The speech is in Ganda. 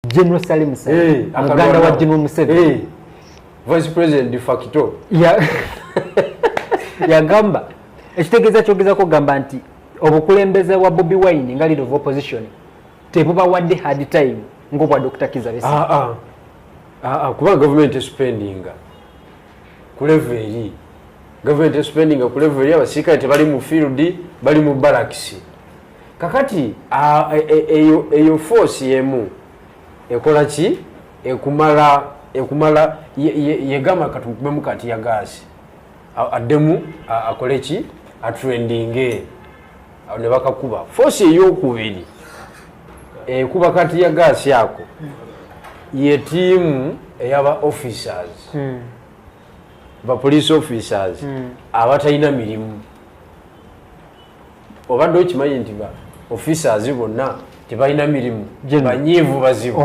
General Salim Saleh, muganda wa akalwanawo. General Museveni. Vice president de facto. Yagamba ekitegeeza kyogezako kugamba nti obukulembeze bwa Bobi Wine nga leader of opposition tebubawadde hard time ng'obwa Dr. Kizza Besigye. Ah, ah. Ah, ah, kuba gavumenti espendinga ku level eri, gavumenti espendinga ku level eri, abasirikale tebali mu field, bali mu barracks. Kakati eyo force yemu ekola ki? Ekumala yegamba katumukubemu ka tear gas, addemu akole ki? Atrendinge. Awo ne bakakuba. Force eyokubiri ekuba ka tear gas ako ye tiimu eyaba officers, ba police officers abatalina mirimu. Obadde okimanyi nti ba officers bonna tebalina mirimu? General. Banyiivu, bazibu.